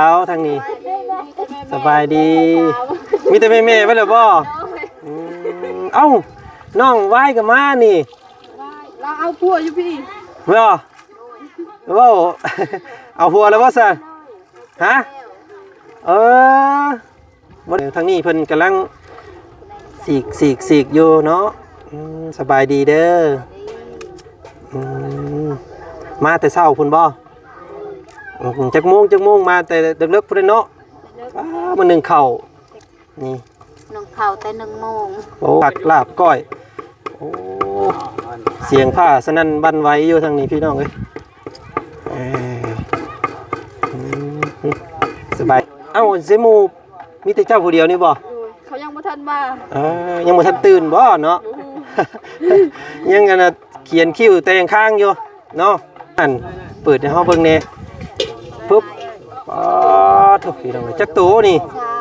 ເອົາທາງນີ້ ສະບາຍດີ ມີແຕ່ແມ່ໆ ໄວ້ແລ້ວບໍ່? ອືມ ເອົ້າ ນ້ອງວາຍກໍມານີ້ ລາວເອົາຜົວຢູ່ພີ້ ບໍ່? ເວົ້າ ເອົາຜົວແລ້ວບໍ່ຊັ້ນ? ຮະ? ເອີ ບໍ່ ທາງນີ້ເພິ່ນກຳລັງສີກ ສີກ ສີກຢູ່ເນາະ. ອືມ ສະບາຍດີເດີ. ອືມ ມາແຕ່ເຊົ້າພຸ້ນບໍ່? ອືມ ຈັກໂມງ ຈັກໂມງ? ມາແຕ່ເລິກໆ ພຸ້ນເນາະ. ອ້າ ມາໜຶ້ງເຂົ້າ ນີ້ ໜຶ້ງເຂົ້າແຕ່ໜຶ່ງໂມງ. ໂອ້ ຜັກລາບກ້ອຍ. ໂອ້ ສຽງຟ້າສະໜັ່ນຫວັ່ນໄຫວຢູ່ທາງນີ້ພີ່ນ້ອງເອີຍ. ເອີ ອືມ ສະບາຍ. ເອົ້າ ເຊໝູ່ ມີແຕ່ເຈົ້າຜູ້ດຽວນີ້ບໍ່? ໂດຍ ເຂົາຍັງບໍ່ທັນມາ. ເອີ ຍັງບໍ່ທັນຕື່ນບໍ່ເນາະ? ບໍ່ຮູ້ ຍັງອັນນ່າ ຂຽນຄິ້ວແຕ່ງຄາງຢູ່ເນາະ. ອັນ ເປີດໃຫ້ເຮົາເບິ່ງແດ່. ປຶບ ປາດໂທ້ ພີ່ນ້ອງເອີຍ ຈັກໂຕນີ້? ສາ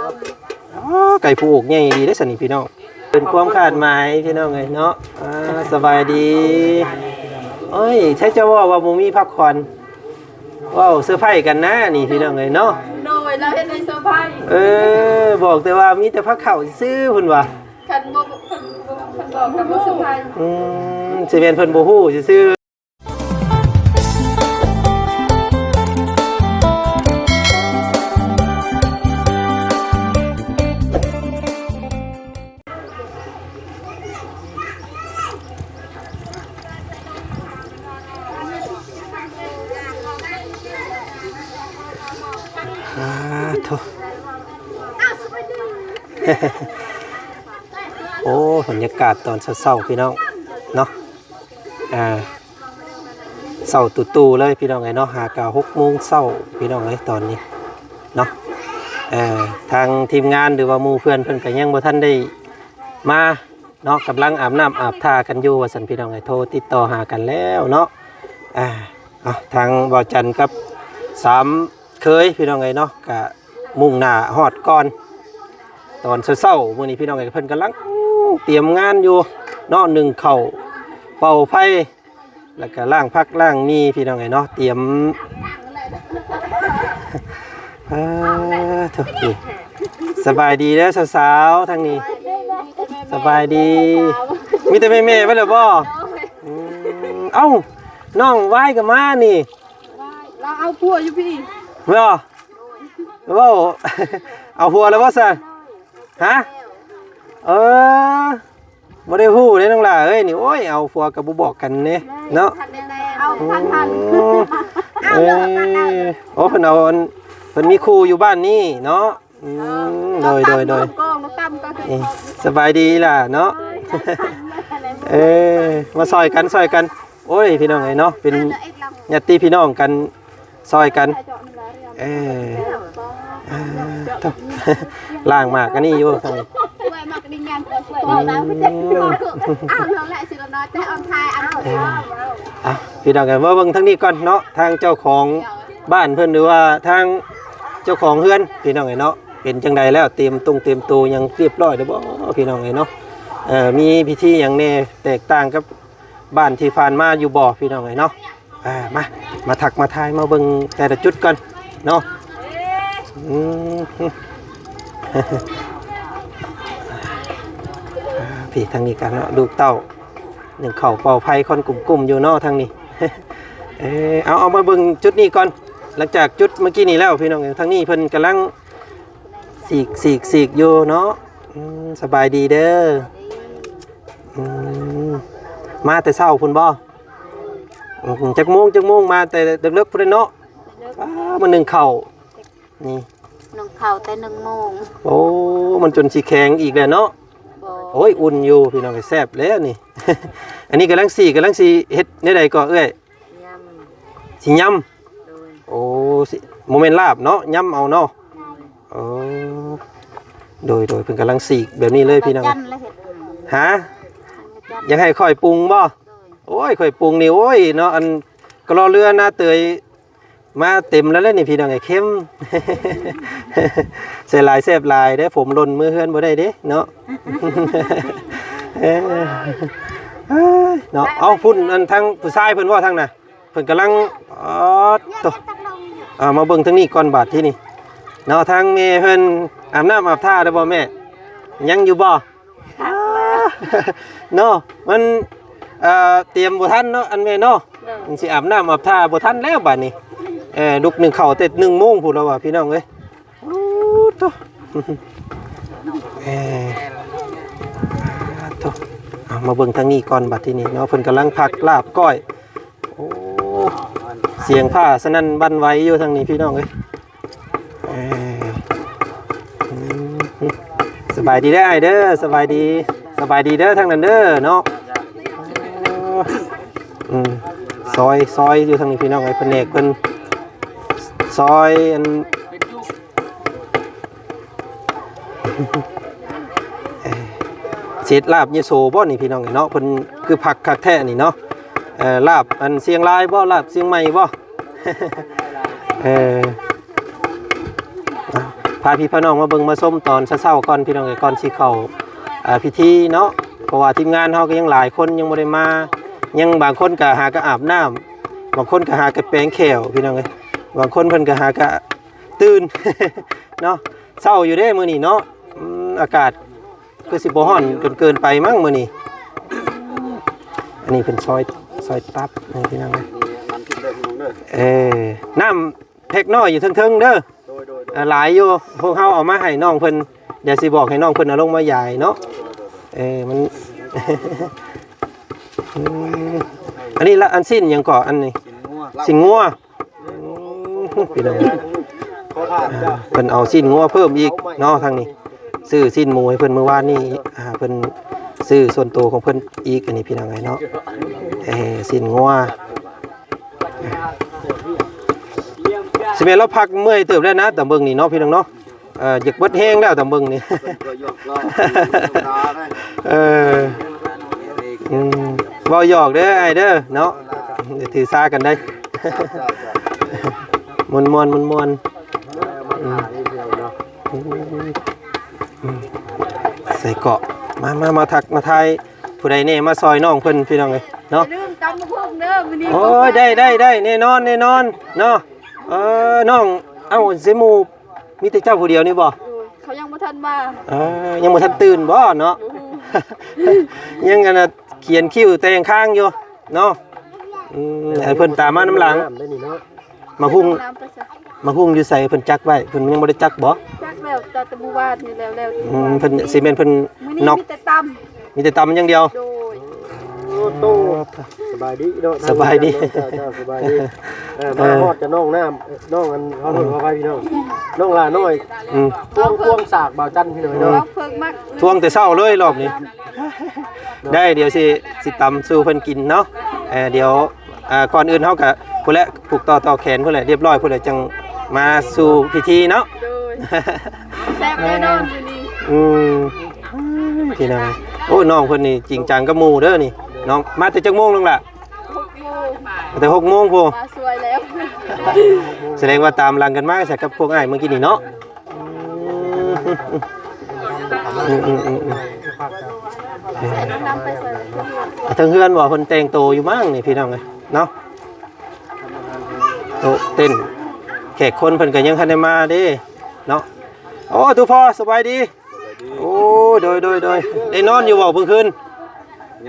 ມ. ອໍ ໄກ່ຜູ້ອົກໃຫຍ່ດີເດ້ຊັ້ນນີ້ພີ່ນ້ອງ. ເປັນຄວາມຄາດໝາຍພີ່ນ້ອງເອີຍເນາະ. ອ່າ ສະບາຍດີ. ໂອ້ຍ ໃຊ່ເຈົ້າເວົ້າວ່າບໍ່ມີຜັກຂວັນ ເວົ້າເຊີໄພກັນນະນີ້ພີ່ນ້ອງເອີຍເນາະ. ໂດຍ ລາວເຮັດໃຫ້ເຊີໄພ. ເອີ ບອກແຕ່ວ່າມີແຕ່ຜັກເຂົ້າຊື່ໆ ເພິ່ນວ່າ. ຄັນບໍ່ ຄັນບໍ່ ຄັນບອກກໍບໍ່ເຊີໄພ. ອືມ ຊິແມ່ນເພິ່ນບໍ່ຮູ້ຊື່ໆ. ອາ ໂທ້ ໂອ້ ບັນຍາກາດຕອນເຊົ້າໆ ພີ່ນ້ອງເນາະ. ອ່າ ເຊົ້າຕູ່ໆ ເລີຍພີ່ນ້ອງເອີຍເນາະ. ຫາກະຫົກໂມງເຊົ້າພີ່ນ້ອງເອີຍ ຕອນນີ້ເນາະ. ເອີ ທາງທີມງານ ຫຼືວ່າໝູ່ເພື່ອນເພິ່ນກະຍັງບໍ່ທັນໄດ້ມາເນາະ ກຳລັງອາບນ້ຳອາບທ່າກັນຢູ່ວ່າຊັ້ນພີ່ນ້ອງເອີຍ. ໂທຕິດຕໍ່ຫາກັນແລ້ວເນາະ. ອ່າ ເອົາ ທາງບ່າວຈັນກັບສາມເຄີຍພີ່ນ້ອງເອີຍເນາະ ກະມຸ່ງໜ້າຮອດກ່ອນ. ຕອນເຊົ້າໆ ມື້ນີ້ພີ່ນ້ອງເອີຍ ເພິ່ນກຳລັງຕຽມງານຢູ່ເນາະ ໜຶ້ງເຂົ້າ ເປົ່າໄຟ ແລ້ວກະລ້າງຜັກລ້າງໝີ່ພີ່ນ້ອງເອີຍເນາະ. ຕຽມ ເອີ ໂທ້ ສະບາຍດີເດີສາວໆ ທາງນີ້ ສະບາຍດີ. ມີແຕ່ແມ່ໆ ໄວ້ແລ້ວບໍ່? ອືມ ເອົ້າ ນ້ອງວາຍກໍມານີ້ ລາວເອົາຜົວຢູ່ພີ້ ບໍ່? ເວົ້າ ເອົາຜົວແລ້ວບໍ່ຊັ້ນ? ຮະ? ເອີ ບໍ່ໄດ້ຮູ້ເດ້ນ້ອງຫຼ້າເອີຍນີ້. ໂອ້ຍ ເອົາຜົວກໍບໍ່ບອກກັນເດ້ເນາະ. ເອົາທັນທັນ ອືມ ເອີ ໂອ້ ເພິ່ນເອົາອັນ ເພິ່ນມີຄູ່ຢູ່ບ້ານນີ້ເນາະ. ອືມ ໂດຍ ໂດຍ ໂດຍ ນີ້ ສະບາຍດີຫຼ້າເນາະ. ເອີ ມາຊ່ອຍກັນ ຊ່ອຍກັນ. ໂອ້ຍ ພີ່ນ້ອງເອີຍເນາະ ເປັນຍາດຕິພີ່ນ້ອງກັນ ຊ່ອຍກັນ. ເອີ ອ່າ ໂທ້ ລ້າງໝາກອັນນີ້ຢູ່. ອືມ ອ່ະ ພີ່ນ້ອງເອີຍ ມາເບິ່ງທາງນີ້ກ່ອນເນາະ ທາງເຈົ້າຂອງບ້ານເພິ່ນ ຫຼືວ່າທາງເຈົ້າຂອງເຮືອນ ພີ່ນ້ອງເອີຍເນາະ. ເປັນຈັ່ງໃດແລ້ວ? ຕຽມຕົງຕຽມໂຕຫຍັງຮຽບຮ້ອຍແລ້ວບໍ່ ພີ່ນ້ອງເອີຍເນາະ? ເອີ ມີພິທີຫຍັງແດ່ແຕກຕ່າງກັບ ບ້ານທີ່ຜ່ານມາຢູ່ບໍ່ ພີ່ນ້ອງເອີຍເນາະ? ອ່າ ມາ ມາທັກມາທາຍ ມາເບິ່ງແຕ່ລະຈຸດກ່ອນເນາະ. ອືມ ອ່າ ພີ້ ທາງນີ້ກັນເນາະ ລູກເຕົ້າ ໜຶ້ງເຂົ້າເປົ່າໄຟ ຄົນກຸ້ມໆຢູ່ເນາະ ທາງນີ້. ເອີ ເອົາ ເອົາມາເບິ່ງຈຸດນີ້ກ່ອນ. ຫຼັງຈາກຈຸດເມື່ອກີ້ນີ້ແລ້ວ ພີ່ນ້ອງເອີຍ ທາງນີ້ເພິ່ນກຳລັງສີກ ສີກ ສີກຢູ່ເນາະ. ອືມ ສະບາຍດີເດີ. ອືມ ມາແຕ່ເຊົ້າພຸ້ນບໍ່? ອືມ ຈັກໂມງ ຈັກໂມງ? ມາແຕ່ເລິກໆ ພຸ້ນເນາະ. ອ້າ ມາໜຶ້ງເຂົ້າ ນີ້ ໜຶ້ງເຂົ້າແຕ່ໜຶ່ງໂມງ. ໂອ້ ມັນຈົນຊິແຂງອີກແລ້ວເນາະ. ບໍ່ ໂອ້ຍ ອຸ່ນຢູ່ ພີ່ນ້ອງ ແຊບແລ້ວນີ້. ອັນນີ້ກຳລັງຊິ ກຳລັງຊິເຮັດແນວໃດກໍເອື້ອຍ? ຍຳ ຊິຍຳ. ໂດຍ ໂອ້ ຊິ ບໍ່ແມ່ນລາບເນາະ ຍຳເອົາເນາະ. ໂດຍ ໂອ້ ໂດຍ ໂດຍ ເພິ່ນກຳລັງສີກແບບນີ້ເລີຍ ພີ່ນ້ອງ. ຈັນລະເຮັດ ຮະ? ຈັນ ຢາກໃຫ້ຂ້ອຍປຸງບໍ່? ໂດຍ ໂອ້ຍ ຂ້ອຍປຸງນີ້ ໂອ້ຍ ເນາະ ອັນກະລໍເຮືອນາເຕີຍ ມາເຕັມແລ້ວແຫຼະນີ້ ພີ່ນ້ອງເອີຍ ເຄັມ. ໃສ່ຫຼາຍແຊບຫຼາຍເດ້ ຜົມຫຼົ່ນເມືອເຮືອນບໍ່ໄດ້ເດ້ເນາະ. ເອີ ເນາະ ເອົາ ພຸ້ນ ອັນທາງຜູ້ຊາຍເພິ່ນເວົ້າທາງນະ ເພິ່ນກຳລັງ ອໍ ໂຕ ເອົາ ມາເບິ່ງທາງນີ້ກ່ອນບາດທີນີ້. ເນາະ ທາງແມ່ເພິ່ນອາບນ້ຳອາບທ່າແລ້ວບໍ່ແມ່? ຍັງຢູ່ບໍ່? ເນາະ ມັນ ເອີ ຕຽມບໍ່ທັນເນາະ ອັນແມ່ເນາະ ມັນຊິອາບນ້ຳອາບທ່າບໍ່ທັນແລ້ວບາດນີ້. ເອີ ລຸກໜຶ້ງເຂົ້າແຕ່ໜຶ່ງໂມງພຸ້ນແລ້ວວ່າ ພີ່ນ້ອງເອີຍ. ໂອ້ໂຕ ເອີ ໂຕ ເອົາ ມາເບິ່ງທາງນີ້ກ່ອນບັດທີນີ້ເນາະ ເພິ່ນກຳລັງພັກລາບກ້ອຍ. ໂອ້ ສຽງຟ້າສະໜັ່ນຫວັ່ນໄຫວຢູ່ທາງນີ້ ພີ່ນ້ອງເອີຍ. ເອີ ອືມ ສະບາຍດີເດີອ້າຍເດີ ສະບາຍດີ ສະບາຍດີເດີທາງນັ້ນເດີເນາະ. ໂອ້ ອືມ ຊອຍ ຊອຍຢູ່ທາງນີ້ ພີ່ນ້ອງເອີຍ ພະແນກເພິ່ນ ຊອຍອັນ ເອີ ເສັດລາບຍະໂສບໍ່ນີ້ ພີ່ນ້ອງເອີຍເນາະ ເພິ່ນຄືຜັກຄັກແທ້ນີ້ເນາະ. ເອີ ລາບອັນຊຽງລາຍບໍ່ ລາບຊຽງໃໝ່ບໍ່? ເອີ ພາພີ່ພານ້ອງມາເບິ່ງມາຊົມຕອນເຊົ້າໆກ່ອນ ພີ່ນ້ອງເອີຍ ກ່ອນຊິເຂົ້າ ເອີ ພິທີເນາະ ເພາະວ່າທີມງານເຮົາກໍຍັງຫຼາຍຄົນຍັງບໍ່ໄດ້ມາ ຍັງບາງຄົນກໍຫາກໍອາບນ້ຳ ບາງຄົນກໍຫາກໍແປງແຂ້ວ ພີ່ນ້ອງເອີຍ ບາງຄົນເພິ່ນກໍຫາກໍ ຕື່ນເນາະ ເຊົ້າຢູ່ເດ້ມື້ນີ້ເນາະ. ອືມ ອາກາດຄືຊິບໍ່ຮ້ອນຈົນເກີນໄປມັ້ງມື້ນີ້. ອັນນີ້ເພິ່ນຊອຍ ຊອຍຕັບໃຫ້ພີ່ນ້ອງເອີຍ. ເອີ ນ້ຳແພັກນ້ອຍຢູ່ເທິງໆເດີ. ໂດຍ ໂດຍ ເອີ ຫຼາຍຢູ່ ພວກເຮົາເອົາມາໃຫ້ນ້ອງເພິ່ນ ດຽວຊິບອກໃຫ້ນ້ອງເພິ່ນເອົາລົງມາຢາຍເນາະ. ເອີ ມັນ ອືມ ອັນນີ້ລະ ອັນຊີ້ນຫຍັງເກາະ ອັນນີ້ ຊີ້ນງົວ ຊີ້ນງົວ. ໂອ້ ພີ່ນ້ອງ ເພິ່ນເອົາຊີ້ນງົວເພີ່ມອີກເນາະ ທາງນີ້ ຊື້ຊີ້ນໝູໃຫ້ເພິ່ນມື້ວານນີ້ ອ່າ ເພິ່ນຊື້ສ່ວນໂຕຂອງເພິ່ນອີກ ອັນນີ້ ພີ່ນ້ອງເອີຍເນາະ. ເອີ ຊີ້ນງົວ ຊິແມ່ນລາວພັກເມື່ອຍເຕີບແລ້ວນະ ຕາມເບິ່ງນີ້ເນາະ ພີ່ນ້ອງເນາະ. ເອີ ຢາກເບິດແຮງແລ້ວຕາມເບິ່ງນີ້ ເອີ ອືມ ເວົ້າຫຍອກເດີອ້າຍເດີເນາະ ຢ່າຖືສາກັນໄດ໋. ມ່ວນໆ ມ່ວນໆ ອືມ ອືມ ໃສ່ເກາະ ມາ ມາ ມາທັກມາທາຍ ຜູ້ໃດແດ່ມາຊ່ອຍນ້ອງເພິ່ນ ພີ່ນ້ອງເອີຍເນາະ. ຢ່າລືມຕຳບັກຫຸ່ງເດີມື້ນີ້. ໂອ້ຍ ໄດ້ ໄດ້ ໄດ້ ແນ່ນອນ ແນ່ນອນເນາະ. ເອີ ນ້ອງ ເອົ້າ ໃສ່ໝູ່ ມີແຕ່ເຈົ້າຜູ້ດຽວນີ້ບໍ່? ໂດຍ ເຂົາຍັງບໍ່ທັນມາ. ເອີ ຍັງບໍ່ທັນຕື່ນບໍ່ເນາະ? ບໍ່ຮູ້ ຍັງອັນນ່າ ຂຽນຄິ້ວແຕ່ງຄາງຢູ່ເນາະ. ອືມ ໃຫ້ເພິ່ນຕາມມານຳຫຼັງ. ໝາກຫຸ່ງ ໝາກຫຸ່ງຢູ່ໃສ? ເພິ່ນຈັກໄວ້ ເພິ່ນຍັງບໍ່ໄດ້ຈັກບໍ່? ຈັກແລ້ວ ແຕ່ມື້ວານນີ້ແລ້ວ ແລ້ວ. ອືມ ເພິ່ນ ຊິແມ່ນເພິ່ນ ມື້ນີ້ມີແຕ່ຕຳ ມີແຕ່ຕຳຢ່າງດຽວ. ໂດຍ ໂອ້ ໂຕ ສະບາຍດີເນາະ ສະບາຍດີ ເຈົ້າ ເຈົ້າ ສະບາຍດີ. ເອີ ມາຮອດກັບນ້ອງນ້ຳ ນ້ອງອັນ ເຮົາເອີ້ນວ່າໃຜພີ່ນ້ອງ ນ້ອງຫຼ້ານ້ອຍ. ອືມ ພວງ ພວງສາກບ່າວຈັນພີ່ນ້ອງເນາະ ເພິ່ນມັກ ທວງແຕ່ເຊົ້າເລີຍລອບນີ້. ໄດ້ ດຽວຊິ ຊິຕຳສູ່ເພິ່ນກິນເນາະ. ເອີ ດຽວ ອ່າ ກ່ອນອື່ນເຮົາກະ ພຸ້ນແຫຼະ ຜູກຕໍ່ ຕໍ່ແຂນພຸ້ນແຫຼະ ຮຽບຮ້ອຍພຸ້ນແຫຼະ ຈັ່ງມາສູ່ພິທີເນາະ. ໂດຍ ແຊບແນ່ນອນຢູ່ນີ້. ອືມ ພີ່ນ້ອງ ໂອ້ ນ້ອງເພິ່ນນີ້ຈິງຈັງກັບໝູ່ເດີນີ້. ນ້ອງມາແຕ່ຈັກໂມງນ້ອງຫຼ້າ? ຫົກໂມງ ມາແຕ່ຫົກໂມງພຸ້ນ ມາຊ່ວຍແລ້ວ. ສະແດງວ່າຕາມຫຼັງກັນມາຊະກັບພວກອ້າຍເມື່ອກີ້ນີ້ເນາະ. ອືມ ອືມ ອືມ ອືມ ອືມ ເອີ ນຳໄປໃສ່ ເທິງເຮືອນບໍ່? ເພິ່ນແຕ່ງໂຕຢູ່ມັ້ງນີ້ ພີ່ນ້ອງເອີຍເນາະ. ໂຕະເຕັນ ແຂກຄົນເພິ່ນກໍຍັງທັນໄດ້ມາເດ້ເນາະ. ໂອ້ ຕູພໍ່ ສະບາຍດີ. ໂອ້ ໂດຍ ໂດຍ ໂດຍ ໄດ້ນອນຢູ່ບໍ່ມື້ຄືນ?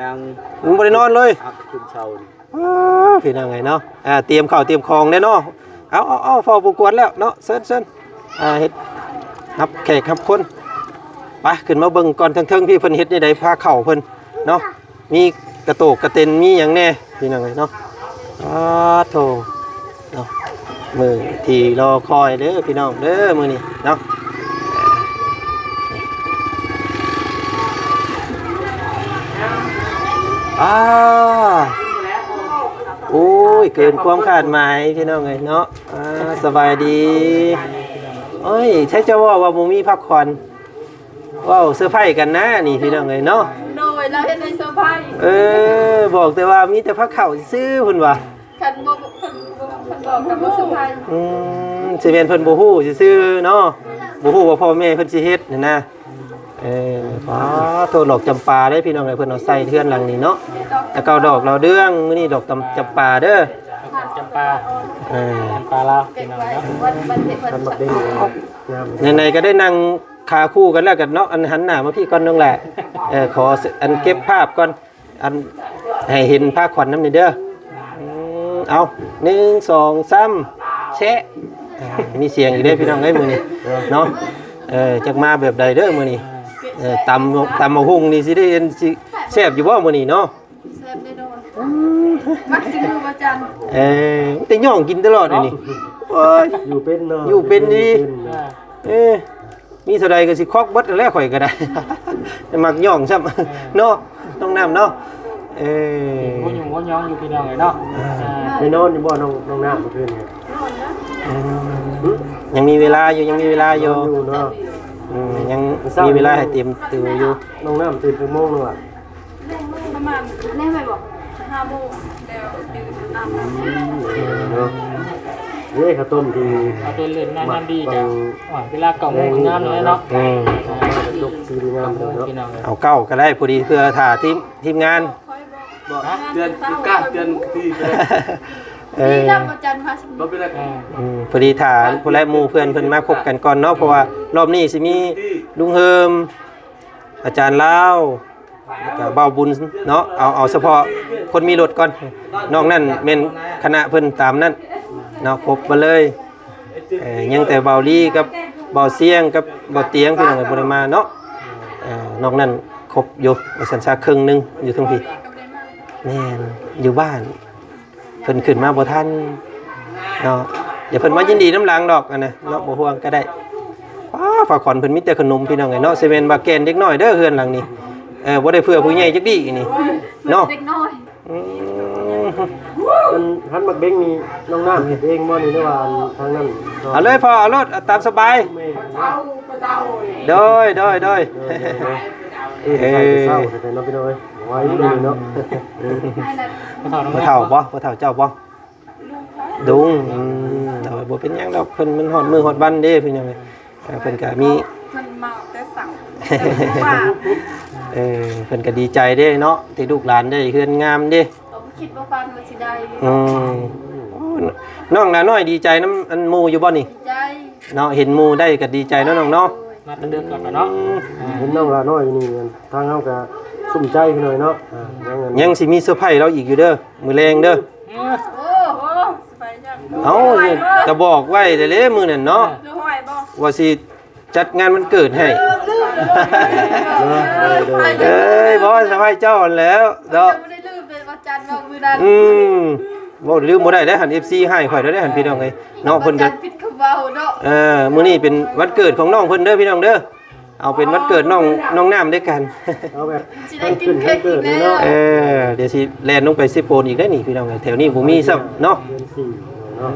ຍັງ ຍັງບໍ່ໄດ້ນອນເລີຍ ຮັກຄືນເຊົ້ານີ້. ອ້າ ພີ່ນ້ອງເອີຍເນາະ ອ່າ ຕຽມເຂົ້າຕຽມຂອງແດ່ເນາະ. ເອົາ ເອົາ ເອົາ ເຝົ້າບໍ່ກວນແລ້ວເນາະ ເຊີນ ເຊີນ ອ່າ ເຮັດຮັບແຂກຮັບຄົນ. ໄປ ຂຶ້ນມາເບິ່ງກ່ອນເທິງໆ ພີ່ ເພິ່ນເຮັດແນວໃດ ພາເຂົ້າເພິ່ນເນາະ. ມີກະໂຕກກະເຕັນ ມີຫຍັງແດ່ ພີ່ນ້ອງເອີຍເນາະ. ອ້າໂທ້ ເນາະ ມື້ທີ່ລໍຄອຍເດີພີ່ນ້ອງເດີ ມື້ນີ້ເນາະ. ອ້າ ໂອ້ຍ ເກີນຄວາມຄາດໝາຍພີ່ນ້ອງເອີຍເນາະ. ອ່າ ສະບາຍດີ. ໂອ້ຍ ໃຊ່ເຈົ້າເວົ້າວ່າບໍ່ມີພັກຜ່ອນ ເວົ້າເຊີໄພກັນນະນີ້ພີ່ນ້ອງເອີຍເນາະ. ໂດຍ ລາວເຮັດໃຫ້ເຊີໄພ. ເອີ ບອກແຕ່ວ່າມີແຕ່ພາເຂົ້າຊື່ໆ ເພິ່ນວ່າ. ຄັນບໍ່ ຄັນບໍ່ ຄັນບອກກໍບໍ່ເຊີໄພ. ອືມ ຊິແມ່ນເພິ່ນບໍ່ຮູ້ຊື່ໆເນາະ ບໍ່ຮູ້ວ່າພໍ່ແມ່ເພິ່ນຊິເຮັດຫັ້ນນະ. ເອີ ປ້າໂທ້ ດອກຈຳປາເດ້ພີ່ນ້ອງເອີຍ ເພິ່ນເອົາໃສ່ເຮືອນຫຼັງນີ້ເນາະ. ແຕ່ເກົ່າດອກດາວເຮືອງ ມື້ນີ້ດອກຈຳ ຈຳປາເດີ. ດອກຈຳ ປາ ເອີ ປາລາວ ພີ່ນ້ອງເນາະ ຄັນໝາກເດັງງາມ ໃນໆ ກໍໄດ້ນັ່ງຂາຄູ່ກັນແລ້ວກັນເນາະ ອັນ ຫັນໜ້າມາພີ້ກ່ອນນ້ອງຫຼ້າ ເອີ ຂໍອັນເກັບພາບກ່ອນ ອັນ ໃຫ້ເຫັນພາຂວັນນຳນີ້ເດີ ອືມ ເອົາ ໜຶ່ງ ສອງ ສາມ ແຊະ ອ່າ ມີສຽງອີກເດ້ພີ່ນ້ອງເອີຍ ມື້ນີ້ເນາະ ເອີ ຈັກມາແບບໃດເດີມື້ນີ້ ເອີ ຕຳ ຕຳໝາກຫຸ່ງນີ້ຊິໄດ້ເຫັນ ຊິແຊບຢູ່ບໍ່ມື້ນີ້ເນາະ? ແຊບແນ່ນອນ ອືມ ມັກສີມືບໍ່ຈັນ ເອີ ມີແຕ່ຍ່ອງກິນຕະຫຼອດເດນີ້ ໂອ້ຍ ຢູ່ເປັນເນາະ ຢູ່ເປັນດີ ເອີ ມີເທົ່າໃດກໍຊິຄອກເບິດຫັ້ນແຫຼະ ຂ້ອຍກໍໄດ້ ມັກຍ່ອງຊ້ຳ ເອີ ເນາະ ນ້ອງນ້ຳເນາະ ເອີ ໂອ້ຍ ໂອ້ຍ ຍ່ອງຢູ່ພີ່ນ້ອງເອີຍເນາະ ອ່າ ໄດ້ນອນຢູ່ບໍ່ນ້ອງ ນ້ອງນ້ຳ ເມື່ອຄືນນີ້? ອືມ ຍັງມີເວລາຢູ່ ຍັງມີເວລາຢູ່ ນອນຢູ່ເນາະ ອືມ ຍັງມີເວລາໃຫ້ເຕັມຕົວຢູ່ ນ້ອງນ້ຳຕື່ນຈັກໂມງແລ້ວ? ປະມານ ແນມໄປບໍ່ ຫ້າໂມງ ແລ້ວຕື່ນອາບນ້ຳ ເນາະ ເດ້ ເຂົ້າຕົ້ມທີ່ ເອົາຕົວເລີນງາມດີ ເວລາເກົ້າໂມງງາມເລີຍເນາະ ອືມ ເອົາເກົ້າກໍໄດ້ ພໍດີເພື່ອຖ້າທີມ ທີມງານ ບອກເຕືອນຄືກາເຕືອນທີ່ ເອີ ບໍ່ເປັນໄລ ອືມ ພໍດີຖ້າຜູ້ແລະໝູ່ເພື່ອນເພິ່ນມາຄົບກັນກ່ອນເນາະ ເພາະວ່າລອບນີ້ຊິມີລຸງເຮີມ ອາຈານລາວ ແລ້ວກໍບ່າວບຸນເນາະ ເອົາ ເອົາສະເພາະຄົນມີລົດກ່ອນ ນອກນັ້ນແມ່ນຄະນະເພິ່ນຕາມນັ້ນເນາະ ຄົບມາເລີຍ ເອີ ຍັງແຕ່ບ່າວລີກັບບ່າວຊຽງກັບບ່າວຕຽງ ພີ່ນ້ອງເອີຍ ບໍ່ໄດ້ມາເນາະ ເອີ ນອກນັ້ນຄົບຢູ່ ວ່າຊັ້ນຊະ ເຄິ່ງໜຶ່ງຢູ່ເທິງພີ້ ແມ່ນ ຢູ່ບ້ານ ເພິ່ນຂຶ້ນມາບໍ່ທັນເນາະ ດຽວເພິ່ນມາຍິນດີນຳຫຼັງດອກ ອັນນະເນາະ ບໍ່ຫ່ວງກໍໄດ້ ປ້າ ພາຂວັນເພິ່ນມີແຕ່ຂະໜົມ ພີ່ນ້ອງເອີຍເນາະ ຊິແມ່ນວ່າແກ່ນເດັກນ້ອຍເດີ ເຮືອນຫຼັງນີ້ ເອີ ບໍ່ໄດ້ເພື່ອຜູ້ໃຫຍ່ຈັກດີ້ນີ້ເນາະ ເດັກນ້ອຍ ອືມ ເພິ່ນ ຄັນໝາກເບັງນີ້ນ້ອງນ້ຳເຮັດເອງບໍ່ນີ້ ຫຼືວ່າທາງນັ້ນ? ເອົາເລີຍພໍ່ ເອົາໂລດ ເອົາຕາມສະບາຍ ແມ່ນ ໂດຍ ໂດຍ ໂດຍ ເອີ ເອີ ໃສ່ເຊົ້າ ໃສ່ເນາະ ພີ່ນ້ອງເອີຍ ໄວເລີຍເນາະ ພໍ່ເຖົ້າ ພໍ່ເຖົ້າບໍ່? ພໍ່ເຖົ້າເຈົ້າບໍ່? ລຸງ ອືມ ໂດຍ ບໍ່ເປັນຫຍັງດອກ ເພິ່ນມັນຮອດມື້ຮອດວັນເດ້ ພີ່ນ້ອງເອີຍ ເອີ ເພິ່ນກໍມີ ເພິ່ນມາແຕ່ເຊົ້າ ເອີ ເພິ່ນກໍດີໃຈເດ້ເນາະ ທີ່ລູກຫຼານໄດ້ເຮືອນງາມເດ້ ກໍບໍ່ຄິດບໍ່ຝັນວ່າຊິໄດ້ ອືມ ໂອ້ ນ້ອງຫຼ້ານ້ອຍດີໃຈນຳອັນໝູ່ຢູ່ບໍ່ນີ້? ດີໃຈ ເນາະ ເຫັນໝູ່ໄດ້ກໍດີໃຈເນາະນ້ອງເນາະ ໂດຍ ມາແຕ່ເດິກແລ້ວເນາະ ອືມ ອ່າ ເຫັນນ້ອງຫຼ້ານ້ອຍຢູ່ນີ້ ທາງເຮົາກໍສຸ້ມໃຈພີ່ນ້ອງເນາະ ອ່າ ຍັງ ຍັງຊິມີເຊີໄພລາວອີກຢູ່ເດີ ມື້ແລງເດີ ໂອ້ໂຫ ເອົ້າ ກະບອກໄວ້ແລ້ວເດ້ມື້ນັ້ນເນາະ ເອີ ວ່າຊິຈັດງານວັນເກີດໃຫ້ ເອີຍ ບໍ່ ສະພາຍເຈົ້າຫັ້ນແລ້ວເນາະ ບໍ່ໄດ້ລືມເດ້ ວັນຈັນເວົ້າມື້ນັ້ນ ອືມ ເວົ້າລືມບໍ່ໄດ້ເດ້ ຫັ້ນ ເອັຟຊີ ໃຫ້ຂ້ອຍແລ້ວເດ້ ຫັ້ນ ພີ່ນ້ອງເອີຍເນາະ ເພິ່ນກະ ຜິດຄຳເວົ້າເນາະ ເອີ ມື້ນີ້ເປັນວັນເກີດຂອງນ້ອງເພິ່ນເດີ ພີ່ນ້ອງເດີ ເອົາເປັນວັນເກີດນ້ອງ ນ້ອງນ້ຳດ້ວຍກັນ ເອົາແບບ ຊິໄດ້ກິນເຄ້ກອີກແລ້ວ ເອີ ດຽວຊິແລ່ນລົງໄປເຊໂປນອີກໄດ໋ນີ້ ພີ່ນ້ອງເອີຍ ແຖວນີ້ບໍ່ມີຊ້ຳເນາະ ເດືອນສີ່ເນາະ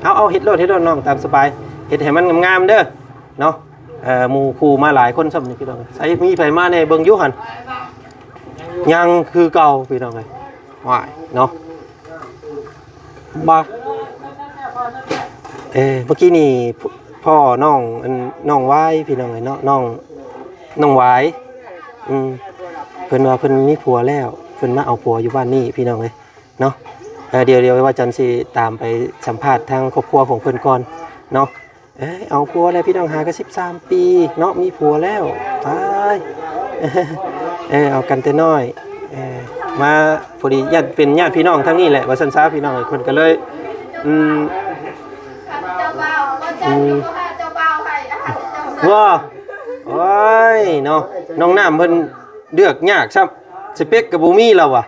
ເອົາ ເອົາ ເຮັດໂລດ ເຮັດໂລດນ້ອງ ຕາມສະບາຍ ເຮັດໃຫ້ມັນງາມໆເດີເນາະ ເອີ ໝູ່ຄູ່ມາຫຼາຍຄົນຊ້ຳນີ້ ພີ່ນ້ອງເອີຍ ໃສ ມີໃຜມາແດ່ ເບິ່ງຢູ່ຫັ້ນ ຍັງຄືເກົ່າ ພີ່ນ້ອງເອີຍ ວ້າຍເນາະ ບໍ່ ເອີ ເມື່ອກີ້ນີ້ ພໍ່ນ້ອງ ອັນ ນ້ອງຫວາຍ ພີ່ນ້ອງເອີຍເນາະ ນ້ອງ ນ້ອງຫວາຍ ອືມ ເພິ່ນວ່າເພິ່ນມີຜົວແລ້ວ ເພິ່ນມາເອົາຜົວຢູ່ບ້ານນີ້ ພີ່ນ້ອງເອີຍເນາະ ເອີ ດຽວ ດຽວວ່າຈັນຊິຕາມໄປສຳພາດທາງຄອບຄົວຂອງເພິ່ນກ່ອນເນາະ ເອີ ເອົາຜົວແລ້ວ ພີ່ນ້ອງ ຫາກໍສິບສາມປີເນາະ ມີຜົວແລ້ວ ຕາຍ ເອີ ເອົາກັນແຕ່ນ້ອຍ ເອີ ມາພໍດີ ຍາດ ເປັນຍາດພີ່ນ້ອງທາງນີ້ແຫຼະ ວ່າຊັ້ນຊະ ພີ່ນ້ອງ ເພິ່ນກໍເລີຍ ອືມ ເຈົ້າບ່າວ ອືມ ເຈົ້າບ່າວໃຫ້ ເຈົ້າບ່າວໃຫ້ ບໍ່ ໂອ້ຍ ເນາະ ນ້ອງນ້ຳເພິ່ນເລືອກຍາກຊ້ຳ ສະເປັກກໍບໍ່ມີລາວວ່າ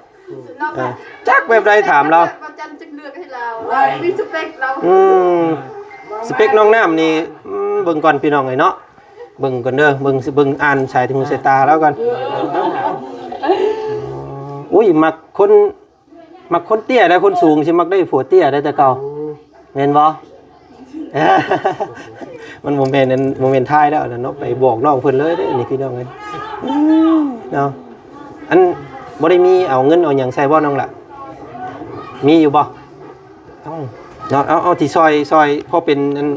ເອີ ຈັກແບບໃດຖາມລາວ ບໍ່ຈັນຈຶ່ງເລືອກໃຫ້ລາວ ລາວມີສະເປັກລາວ ອືມ ສະເປັກນ້ອງນ້ຳນີ້ ອືມ ເບິ່ງກ່ອນ ພີ່ນ້ອງເອີຍເນາະ ເບິ່ງກ່ອນເດີ ເບິ່ງ ຊິເບິ່ງອ່ານສາຍຫູສາຍຕາລາວກ່ອນ ໂອ້ຍ ມັກຄົນ ມັກຄົນເຕ້ຍ ແລະ ຄົນສູງຊິມັກໄດ້ຜົວເຕ້ຍໄດ໋ແຕ່ເກົ່າ ອືມ ແມ່ນບໍ່? ມັນບໍ່ແມ່ນອັນ ບໍ່ແມ່ນທ້າຍແລ້ວອັນນັ້ນເນາະ ໄປບອກນ້ອງເພິ່ນເລີຍເດ້ນີ້ ພີ່ນ້ອງເອີຍ ເນາະ ອັນ ບໍ່ໄດ້ມີເອົາເງິນເອົາຫຍັງໃສ່ບໍ່ນ້ອງລະ? ມີຢູ່ບໍ່? ເອົາ ເນາະ ເອົາ ເອົາທີ່ຊ່ອຍ ຊ່ອຍພໍເປັນອັນ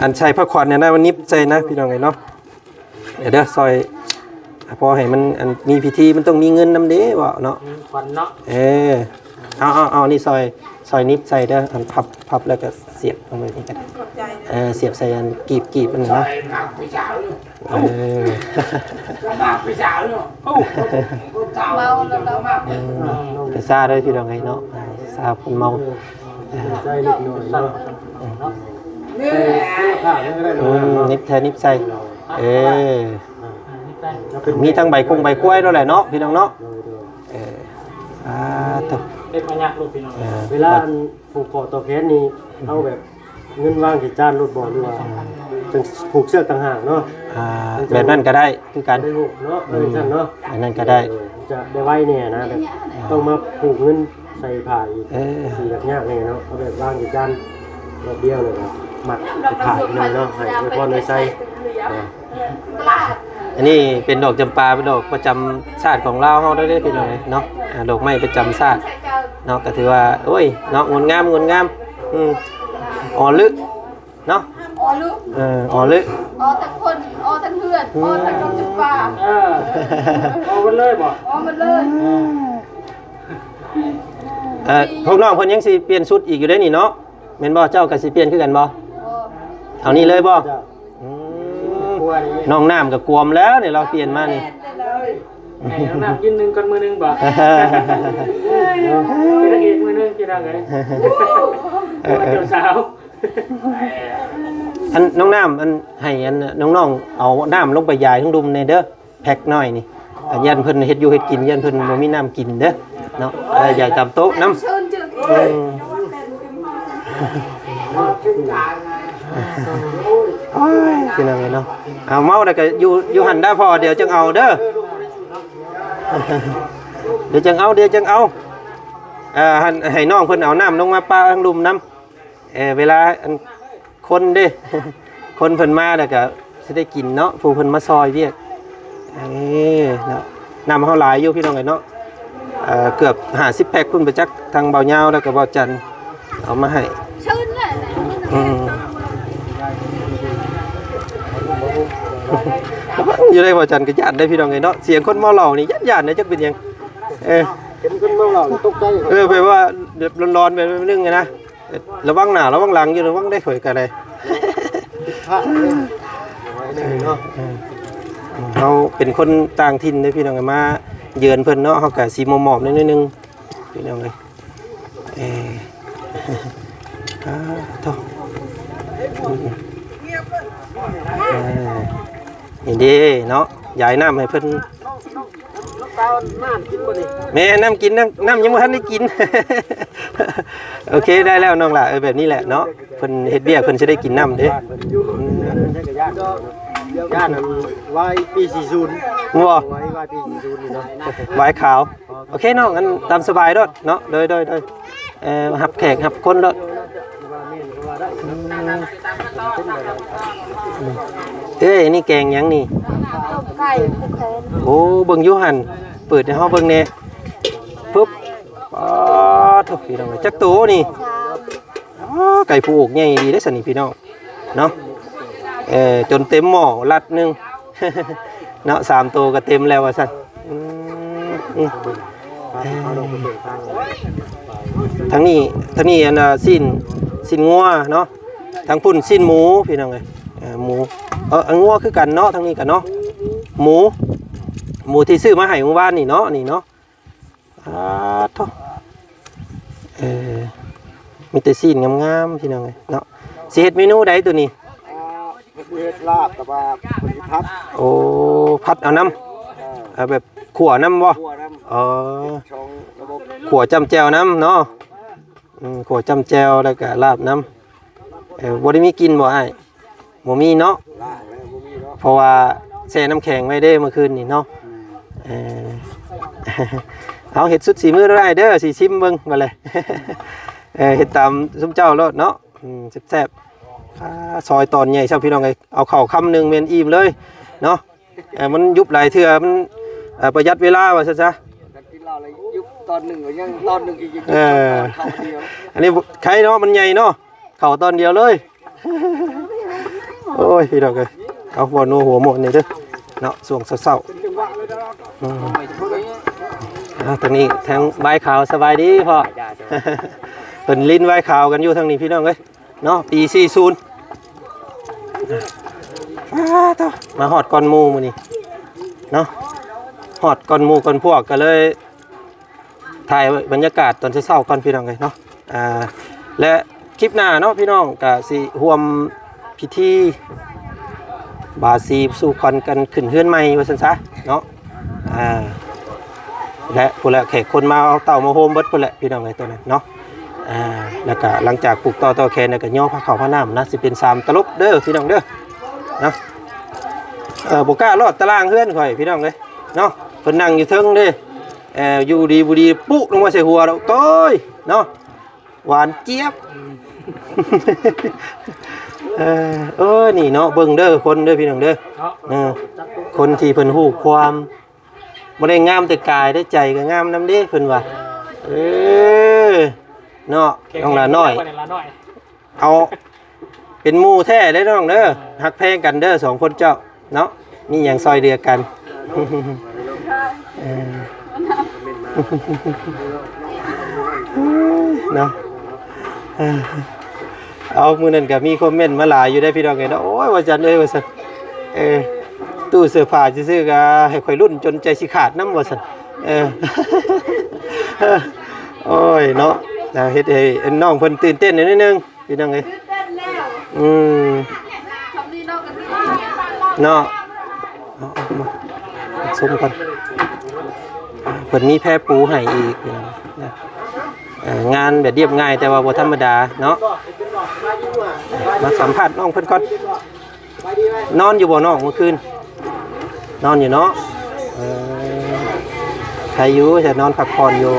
ອັນໃສ່ຜ້າຂວັນຫັ້ນນະ ມາໜິບໃສ່ນະ ພີ່ນ້ອງເອີຍເນາະ ເດີ ຊ່ອຍ ພໍໃຫ້ມັນ ອັນ ມີພິທີ ມັນຕ້ອງມີເງິນນຳເດ້ ເວົ້າເນາະ ມີຂວັນເນາະ ເອີ ເອົາ ເອົາ ເອົາ ນີ້ຊ່ອຍ ຊອຍໜິບໃສ່ເດີ ອັນພັບ ພັບແລ້ວກໍສຽບລົງໄປນີ້ກໍໄດ້ ຂອບໃຈເດີ ເອີ ສຽບໃສ່ອັນກີບ ກີບມັນນະ ເອີ ເມົາແລ້ວເນາະ ອືມ ແຕ່ຊາເດີພີ່ນ້ອງເອີຍເນາະ ຊາຄົນເມົາ ໃສ່ເລັກນ້ອຍເນາະ ອືມ ໜິບແທ້ໜິບໃສ່ ເອີ ມີທັງໃບຄົງໃບຄວາຍໂລດແຫຼະເນາະ ພີ່ນ້ອງເນາະ ເອີ ອ່າ ໂທ້ ເຮັດມາຍາກໂລດ ພີ່ນ້ອງ ເອີ ເວລາ ອັນ ຜູກຂໍ້ຕໍ່ແຂນນີ້ ເຮົາແບບເງິນວາງໃສ່ຈານໂລດບໍ່ ຫຼືວ່າ ອືມ ຈັ່ງຜູກເຊືອກຕ່າງຫາກເນາະ ອ່າ ແບບນັ້ນກໍໄດ້ຄືກັນ ໄດ້ຮູ້ເນາະ ເອີ ຈັ່ງຊັ້ນເນາະ ອັນນັ້ນກໍໄດ້ ເອີ ຈະໄດ້ໄວແດ່ນະ ແບບ ອ່າ ຕ້ອງມາຜູກເງິນໃສ່ຜ້າອີກ ເອີ ຊິຍາກແດ່ເນາະ ເອົາແບບວາງໃສ່ຈານ ແບບດຽວເລີຍ ມັດໃສ່ຜ້າອີກໜ້ອຍເນາະ ໃຫ້ອວຍພອນໄດ້ໃສ່ ເອີ ອັນນີ້ເປັນດອກຈຳປາ ເປັນດອກປະຈຳຊາດຂອງລາວເຮົາເດີພີ່ນ້ອງເອີຍເນາະ ອ່າ ດອກໄມ້ປະຈຳຊາດເນາະ ກໍຖືວ່າ ໂອ້ຍ ເນາະ ງົດງາມ ງົດງາມ ອືມ ອໍລຶເນາະ ອໍລຶ ເອີ ອໍລຶ ອໍທັງຄົນ ອໍທັງເຮືອນ ອືມ ອໍທັງດອກຈຳປາ ເອີ ອໍໝົດເລີຍບໍ່? ອໍໝົດເລີຍ ອືມ ເອີ ພວກນ້ອງເພິ່ນຍັງຊິປ່ຽນຊຸດອີກຢູ່ເດ້ນີ້ເນາະ ແມ່ນບໍ່? ເຈົ້າກໍຊິປ່ຽນຄືກັນບໍ່? ບໍ່ ເອົານີ້ເລີຍບໍ່? ອືມ ນ້ອງນ້ຳກໍກວມແລ້ວນີ້ ລາວປ່ຽນມານີ້ ໃຫ້ນ້ອງນ້ຳກິນໜຶ່ງກ່ອນມື້ໜຶ່ງບໍ່? ເປັນນາງເອກມື້ໜຶ່ງພີ່ນ້ອງເອີຍ ເອີ ເຈົ້າສາວ ອັນນ້ອງນ້ຳ ອັນ ໃຫ້ອັນນ້ອງໆເອົານ້ຳລົງໄປຢາຍທາງລຸ່ມແດ່ເດີ ແພັກນ້ອຍນີ້ ອ່າ ຢ້ານເພິ່ນເຮັດຢູ່ເຮັດກິນ ຢ້ານເພິ່ນບໍ່ມີນ້ຳກິນເດີເນາະ ເອີ ຢາຍຕາມໂຕະນຳ ເຊີນເຈີ ອືມ ໂອ້ຍ ພີ່ນ້ອງເອີຍເນາະ ເອົາເມົາແລ້ວກໍຢູ່ ຢູ່ຫັ້ນດາພໍ່ ດຽວຈັ່ງເອົາເດີ ດຽວຈັ່ງເອົາ ດຽວຈັ່ງເອົາ ເອີ ໃຫ້ ໃຫ້ນ້ອງເພິ່ນເອົານ້ຳລົງມາປະທາງລຸ່ມນຳ ເອີ ເວລາ ອັນ ຄົນເດ້ ຄົນເພິ່ນມາແລ້ວກໍຊິໄດ້ກິນເນາະ ຜູ້ເພິ່ນມາຊ່ອຍວຽກ ເອີ ເນາະ ນ້ຳເຮົາຫຼາຍຢູ່ພີ່ນ້ອງເອີຍເນາະ ເອີ ເກືອບຫ້າສິບແພັກພຸ້ນໄປຈັກ ທາງເບົາຍາວ ແລ້ວກໍເບົາຈັນເອົາມາໃຫ້ ເຊີນແຫຼະ ອືມ ຢູ່ໃນເບົາຈັນກໍຢ້ານເດ້ພີ່ນ້ອງເອີຍເນາະ ສຽງຄົນເມົາເຫຼົ້ານີ້ຢ້ານໆເດ້ ຈັກເປັນຫຍັງ ເອີ ເຫັນຄົນເມົາເຫຼົ້ານີ້ຕົກໃຈ ເອີ ແບບວ່າແບບຮ້ອນໆ ແບບໜຶ່ງນະ ລະວັງໜ້າລະວັງຫຼັງຢູ່ ລະວັງໄດ້ ຂ້ອຍກໍໄດ້ ພາດເນາະ ເຮົາເປັນຄົນຕ່າງຖິ່ນເດ້ພີ່ນ້ອງ ມາເຢືອນເພິ່ນເນາະ ເຮົາກໍຊິມອບໆໜ້ອຍໜຶ່ງພີ່ນ້ອງເອີຍ ເອີ ອ່າ ໂທ້ ເອີ ນີ້ເດ້ເນາະ ຢາຍນ້ຳໃຫ້ເພິ່ນ ແມ່ນ ນ້ຳກິນ ນ້ຳ ນ້ຳຍັງບໍ່ທັນໄດ້ກິນ ໂອເຄ ໄດ້ແລ້ວນ້ອງຫຼ້າ ເອີ ແບບນີ້ແຫຼະເນາະ ເພິ່ນເຮັດວຽກ ເພິ່ນຊິໄດ້ກິນນ້ຳເດ້ ອືມ ຢ້ານ ຢ້ານອັນວາຍປີສີ່ສິບ ບໍ່ ວາຍ ວາຍປີສີ່ສິບນີ້ເນາະ ວາຍຂາວ ໂອເຄນ້ອງ ອັນຕາມສະບາຍໂລດເນາະ ໂດຍ ໂດຍ ໂດຍ ເອີ ຮັບແຂກຮັບຄົນໂລດ ເອີຍ ນີ້ແກງຫຍັງນີ້? ຕົ້ມໄກ່ຜູກແຂນ ໂອ້ ເບິ່ງຢູ່ຫັ້ນ ເປີດໃຫ້ເຮົາເບິ່ງແດ່ ປຶບ ປາດໂທ້ ພີ່ນ້ອງເອີຍ ຈັກໂຕນີ້? ສາມ ອໍ ໄກ່ຜູກໃຫຍ່ດີເດ້ຊັ້ນນີ້ພີ່ນ້ອງເນາະ ເອີ ຈົນເຕັມໝໍ້ລັດໜຶ່ງເນາະ ສາມໂຕກໍເຕັມແລ້ວວ່າຊັ້ນ ອືມ ອືມ ເອີ ທາງນີ້ ທາງນີ້ອັນນ່າ ຊີ້ນ ຊີ້ນງົວເນາະ ທາງພຸ້ນຊີ້ນໝູ ພີ່ນ້ອງເອີຍ ເອີ ໝູ ເອີ ອັນງົວຄືກັນເນາະ ທາງນີ້ກໍເນາະ ໝູ ໝູທີ່ຊື້ມາໃຫ້ມື້ວານນີ້ເນາະ ນີ້ເນາະ ປາດໂທ້ ເອີ ມີແຕ່ຊີ້ນງາມໆ ພີ່ນ້ອງເອີຍເນາະ ຊິເຮັດເມນູໃດໂຕນີ້? ອ່າ ເພິ່ນຊິເຮັດລາບ ແຕ່ວ່າເພິ່ນຊິຜັດ ໂອ້ ຜັດເອົານຳ ເອີ ເອົາແບບຂົ້ວນຳບໍ່? ຂົ້ວນຳ ອໍ ເຮັດສອງລະບົບ ຂົ້ວຈ້ຳແຈ່ວນຳເນາະ ອືມ ຂົ້ວຈ້ຳແຈ່ວ ແລ້ວກະລາບນຳ ເອີ ບໍ່ໄດ້ມີກິ່ນບໍ່ອ້າຍ? ບໍ່ມີເນາະ ລ້າງແລ້ວບໍ່ມີເນາະ ເພາະວ່າແຊ່ນ້ຳແຂງໄວ້ເດ້ມື້ຄືນນີ້ເນາະ ອືມ ເອີ ເອົາເຮັດສຸດສີມືເດີອ້າຍເດີ ຊິຊິມເບິ່ງບັດແລະ ເອີ ເຮັດຕາມຊຸມເຈົ້າໂລດເນາະ ອືມ ແຊບໆ ອ່າ ຊອຍຕອນໃຫຍ່ຊ້ຳພີ່ນ້ອງເອີຍ ເອົາເຂົ້າຄຳໜຶ່ງແມ່ນອີ່ມເລີຍເນາະ ເອີ ມັນຍຸບຫຼາຍເທື່ອ ມັນ ເອີ ປະຢັດເວລາວ່າຊັ້ນຊະ ກັນກິນເຫຼົ້າແລ້ວຍຸບຕອນໜຶ່ງກໍຍັງຕອນໜຶ່ງອີກ ເອີ ເຂົ້າດຽວ ອັນນີ້ໄຄເນາະ ມັນໃຫຍ່ເນາະ ເຂົ້າຕອນດຽວເລີຍ ໂອ້ຍ ພີ່ນ້ອງເອີຍ ເອົາ ເວົ້ານົວຫົວມ່ວນນີ້ເດີເນາະ ຊ່ວງເຊົ້າໆ ອືມ ອ່າ ທາງນີ້ທາງບາຍຂາວ ສະບາຍດີພໍ່ ເຈົ້າ ເຈົ້າ ເພິ່ນຫຼິ້ນວາຍຂາວກັນຢູ່ທາງນີ້ພີ່ນ້ອງເອີຍເນາະ ປີສີ່ສິບ ອ້າ ໂທ້ ມາຮອດກ່ອນໝູ່ມື້ນີ້ເນາະ ຮອດກ່ອນໝູ່ກ່ອນພວກ ກໍເລີຍຖ່າຍບັນຍາກາດຕອນເຊົ້າໆກ່ອນພີ່ນ້ອງເອີຍເນາະ ອ່າ ແລະ ຄລິບໜ້າເນາະພີ່ນ້ອງ ກະຊິຮ່ວມພິທີບາສີສູ່ຂວັນກັນຂຶ້ນເຮືອນໃໝ່ວ່າຊັ້ນຊະເນາະ ອ່າ ແລະ ພຸ້ນແຫຼະ ແຂກຄົນມາເຕົ້າມາໂຮມເບິດພຸ້ນແຫຼະພີ່ນ້ອງເອີຍ ຕອນນັ້ນເນາະ ອ່າ ແລ້ວກະຫຼັງຈາກຜູກຕໍ່ຕໍ່ແຂນ ແລ້ວກະຍໍພາເຂົ້າພານ້ຳນະ ຊິເປັນສາມຕະຫຼົບເດີພີ່ນ້ອງເດີເນາະ ເອີ ບໍ່ກ້າລອດຕາລ່າງເຮືອນຂ້ອຍພີ່ນ້ອງເອີຍເນາະ ເພິ່ນນັ່ງຢູ່ເທິງເດ້ ເອີ ຢູ່ດີບໍ່ດີປຸລົງມາໃສ່ຫົວແລ້ວ ໂອ້ຍ ເນາະ ຫວານຈຽບ ເອີ ເອີ ນີ້ເນາະ ເບິ່ງເດີ ຄົນເດີພີ່ນ້ອງເດີ ເນາະ ເອີ ຄົນທີ່ເພິ່ນຮູ້ຄວາມ ບໍ່ໄດ້ງາມແຕ່ກາຍເດ້ ໃຈກໍງາມນຳເດ້ ເພິ່ນວ່າ ເອີ ເນາະ ນ້ອງຫຼ້ານ້ອຍ ເອົາເປັນໝູ່ແທ້ເດ້ນ້ອງເດີ ຮັກແພງກັນເດີສອງຄົນເຈົ້າເນາະ ມີຫຍັງຊ່ອຍເຫຼືອກັນ ເອີ ເນາະ ເອົາ ມື້ນັ້ນກໍມີຄອມເມັນມາຫຼາຍຢູ່ເດ້ພີ່ນ້ອງເອີຍເນາະ ໂອ້ຍ ວ່າຊັ້ນເອີຍ ວ່າຊັ້ນ ເອີ ຕູ້ເສື້ອຜ້າຊື່ໆກໍໃຫ້ຂ້ອຍລຸ້ນຈົນໃຈຊິຂາດນຳ ວ່າຊັ້ນ ເອີ ໂອ້ຍ ເນາະ ເຮັດໃຫ້ນ້ອງເພິ່ນຕື່ນເຕັ້ນໜ້ອຍໜຶ່ງ ພີ່ນ້ອງເອີຍ ຕື່ນເຕັ້ນແລ້ວ ອືມ ເນາະ ເອົາ ເອົາ ມາຊົມກ່ອນ ເພິ່ນມີແພປູໃຫ້ອີກ ເອີ ງານແບບລຽບງ່າຍ ແຕ່ວ່າບໍ່ທຳມະດາເນາະ ມາສຳພາດນ້ອງເພິ່ນກ່ອນ ນອນຢູ່ບໍ່ນ້ອງມື້ຄືນ? ນອນຢູ່ເນາະ ເອີ ໃຄຢູ່ ຈະນອນພັກຜ່ອນຢູ່